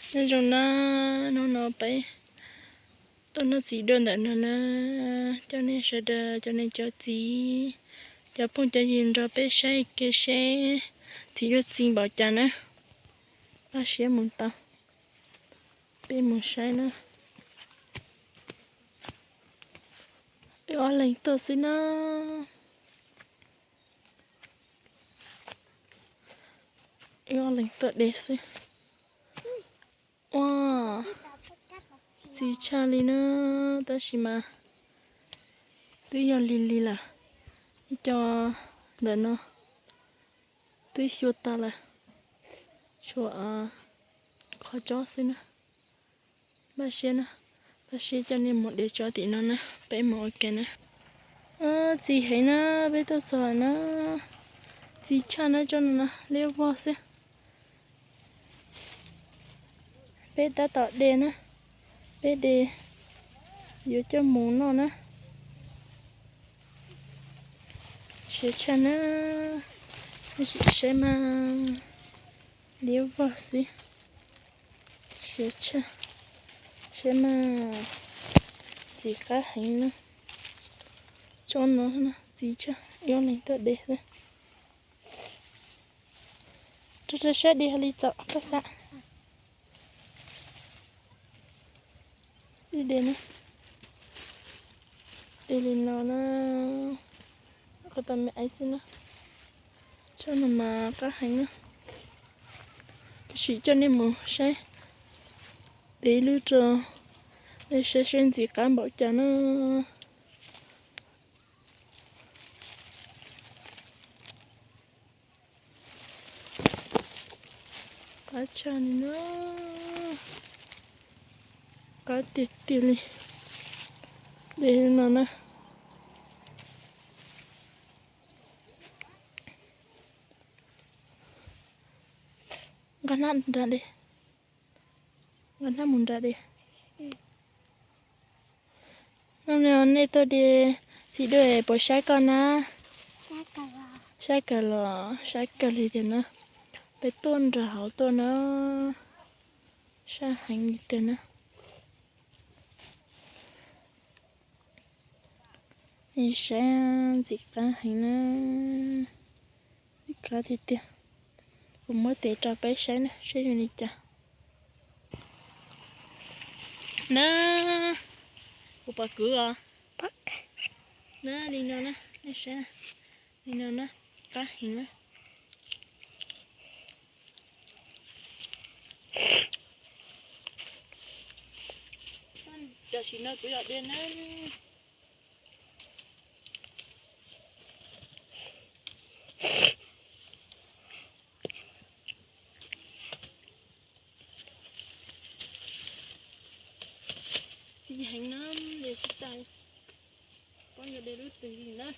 Nyob zoo na, hnub no peb tuaj noj txiv duaj ntawm no na, coj nej sawv daws, cov niam cov txiv, cov phooj cov ywg nrog peb saib kev seb txiv duaj txi npaum cas na. Pab siab mus tau, peb mus saib na. Wb ob leeg tuaj xwb na. Wb ob leeg tuaj de xwb. Ua, txi tshaj li na, tab sis mas twb yog lig lig lawm. Ib co ntawm no twb xyuas tas lawm, tshuav qhov tsob xwb na. Npaj siab na, npaj siab coj nej mus de tsob tim no na, peb mus ua ke na. Txi heev na, peb tuaj txog na, txi tshaj na, tsob no na liab vog xwb. Peb tab tom de na, peb de yuav coj mus noj na. Siav tshaj na, sim saib mas liab vog xwb. Siav tshaj, saib mas ntxim qab heev na. Tsob no na txi tshaj, ib ob leeg tuaj de xwb. Rau rau siab di ha li txom koj xav. Ib de na, de li no na, qhov tau me aiv xwb na. Tsob no mas qab heev na. Kuv sim coj nej mus saib, de ib lub rau nej saib seb ntxim qab npaum cas na. Qab tshaj li na, qab tiag tiag li. De no na. Nqa hnab nram de, nqa hnab mus nram de. Hnub no nej tuaj de txiv duaj puas saib koj na? Saib kawg los, saib kawg li tiag na. Peb tuaj nram hauv tuaj na, sab heev li tiag na. Nej saib ntxim qab heev na, ntxim qab tiag tiag. Kuv muab tes rau peb saib na, saib zoo li cas. Na, kuv pom kwv os. Na, li no na, nej saib, li no na, qab heev na. Tam sim no kuv yog de na. Txi heev na, de tsis tau, pom yog de lub twg li na.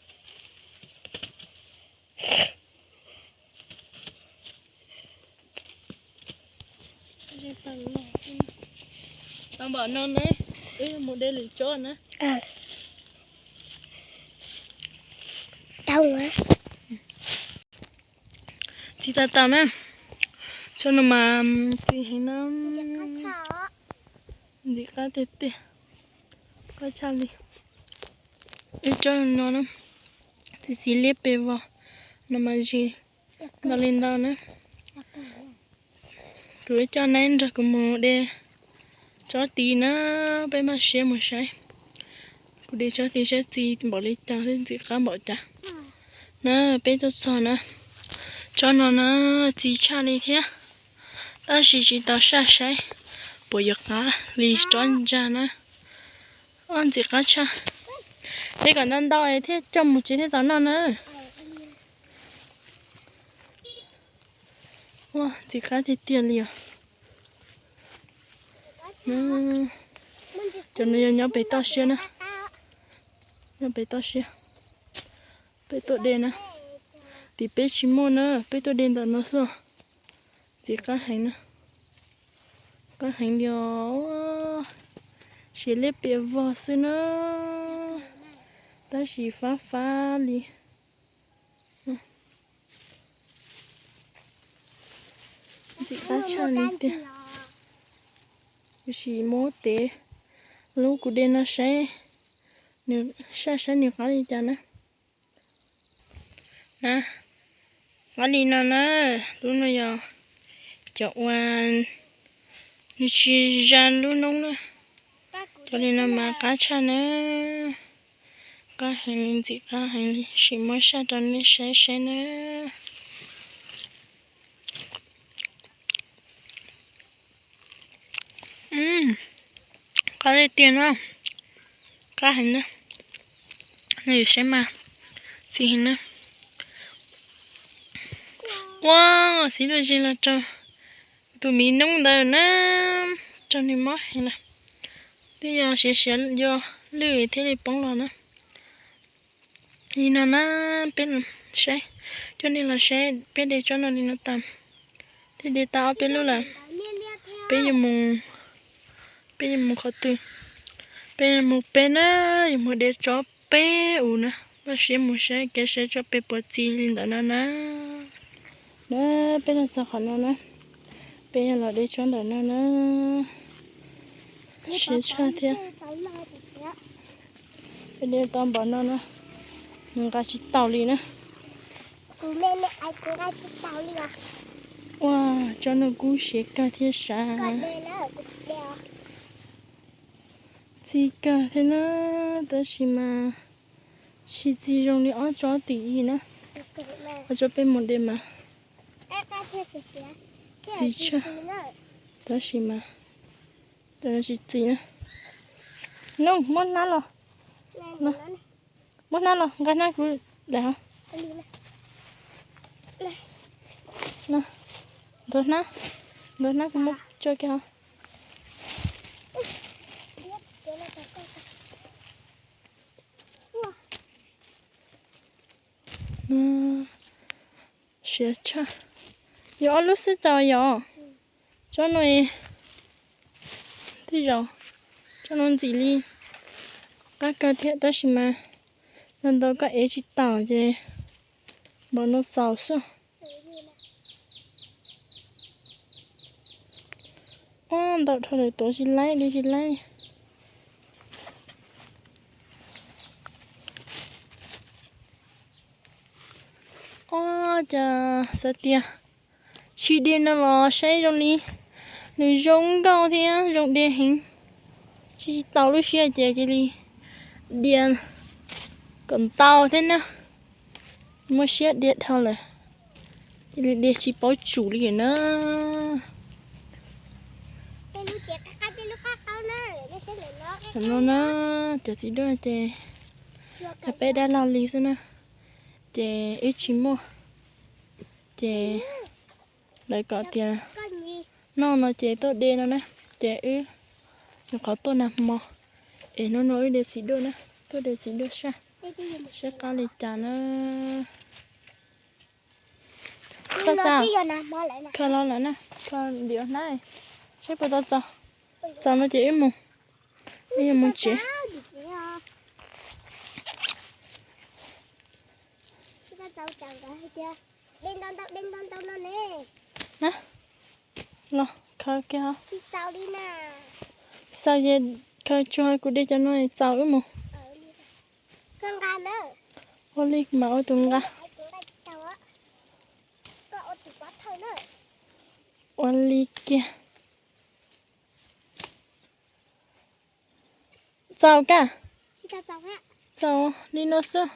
Tau npaum no na, wb mus de lwm tsob na. Txiv tau tau na, tsob no mas txi heev na, ntxim qab tiag tiag, qab tshaj li. Ib tsob no na, txiv txiv liab pes vog no mas zis ntau li ntau na. Kuv coj neb nrog kuv mus de tsob tid na, peb maj siab mus saib. Kuv de tsob tid saib txi npaum li cas thiab ntxim qab npaum cas na. Peb tuaj txog na, tsob no na txi tshaj li thiab, tab sis tsis tau saj saib puas yuav qab li tsob ntsa na. Ob ntxim qab tshaj. Tej kom ntau ntau thiaj coj mus tsev thiaj txaus noj na. Ua ntxim qab tiag tiag li os. Cov no yog nyob pem toj siab na, nyob pem toj siab. Peb tuaj de na, tim peb tsis muaj na, peb tuaj de ntawm no xwb. Ntxim qab heev na, qab heev li os. Siav liab piam vog xwb na, tab sis fab fab li. Ntxim qab tshaj li tiag. Kuv sim muab tev lub kuv de no saib, nws saj saib nws qab li cas na. Na, qab li no na, lub no yog cov uas nws tsis zam lub noob na. Cov li no mas qab tshaj na, qab heev li, ntxim qab heev li, sim muab saj rau nej saib saib na. Qab tiag tiag na, qab heev na, nej saib mas, ntxim heev na. Ua, xib dua zis los rau tus miv noob ntawd na, rau nws mob heev lawm, twb yog siav siav yog lwj thiaj li poob los na. Li no na, peb saib, coj nej los saib peb de tsob no li no tas, twb de tau ob peb lub lawm. Peb yuav mus, peb yuav mus qhov twg? Peb yuav mus peb na, yuav mus de tsob peb us na, npaj siab mus saib kev saib tsob peb puas txi li ntawd no na. Na, peb los txog qhov no na, peb yog los de tsob ntawm no na, siav tshaj thiab. Peb de tau npaum no na, nws nqa tsis taus li na. Ua, tsob no kub siav kawg thiab sav. Txi kawg thiab na, tab sis mas tsis txi zoo li ob tsob tim ib na. Ob tsob peb mus de mas txi tshaj, tab sis mas tsis txi na. Noog, muab hnab los, muab hnab los, nqa hnab kuv daim hov. Ntuav hnab, ntuav hnab kuv muab tso kiag hov. Siav tshaj. Yog ob lub xwb txaus yom? Tsob no, tej zaum tsob no ntxim li qab kawg thiab tab sis mas ntau ntau koj ev tsis taus ces npaum no txaus xwb. Ob, ntau dhau lawm, tuav tsis laib, de tsis laib. Ob, cas xav tias tsis de no los saib zoo li nws zoo nkauj thiab zoo de heev. Tsis tau lub siab ces cia li de kom ntau thiab na. Muaj siab de dhau lawm, cia li de tsis paub tsum li na. Tam no na, cov txiv duaj ces yog peb dab laug li xwb na, ces wb tsis muaj, ces lawv kom tias noj no ces tuaj de no na, ces wb nyuam qhuav tuaj nag hmo, es hnub no wb de txiv duaj na, tuaj de txiv duaj saj, saib qab li cas na. Khaws los lawm na, khaws ntim ua hnab, saib puas tau txaus. Txaus no ces wb mus, wb yuav mus tsev. Los khaws kiag, txaus ces khaws tsuag, kuv de cov no txaus wb mus. Ua li mas ua tus nqa. Ua li kiag. Txaus kab. Txaus li no xwb.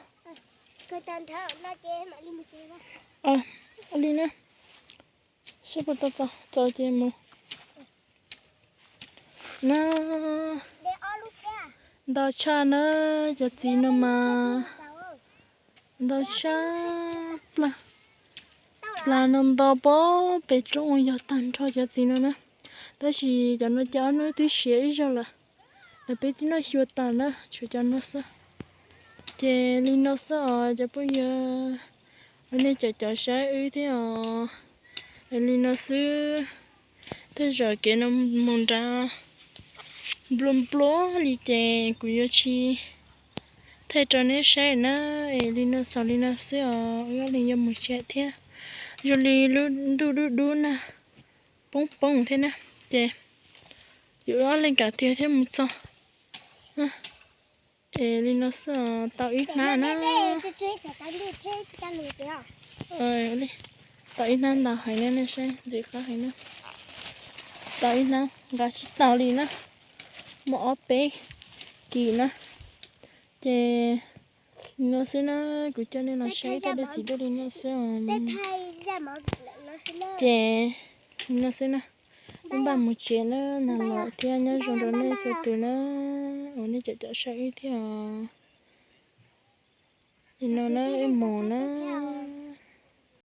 Li na, saib puas tau txaus, txaus ces mus na. Ntau tshaj na, cov txiv no mas ntau tshaj plaws. Plas no nto pob pem roob ua yog tag nrho cov txiv no na. Tab sis cov no ces ob hnub twb siav ib zaug lawm, peb twb noj xyuas tas na, tshuav cov no xwb. Ces li no xwb os cov phooj ywg, nej cov cov saib wb thiab os. Li no xwb, tej zaum kev no mus nrad nplua nplua li ces kuv yuav tsis thaij rau nej saib na. Es li no xaus li no xwb os, wb ob leeg yuav mus tsev thiab. Zoo li lub ntuj dub dub na, poob poob thiab na, ces Yuav ob leeg kam tiag thiab mus txog. Es li no xwb, tau ib hnab na. Tau ib hnab ntau heev na, nej saib ntxim qab heev na. Tau ib hnab nqa tsis tau li na, muaj ob peb kis na. Ces li no xwb na, kuv coj nej los saib ib txoj dej txiv duaj li no xwb os. Ces li no xwb na, wb npaj mus tsev na, nag los thiab, nyob zoo rau nej txhua tus na, uas nej cov cov saib wb thiab os. Li no na, wb mus na.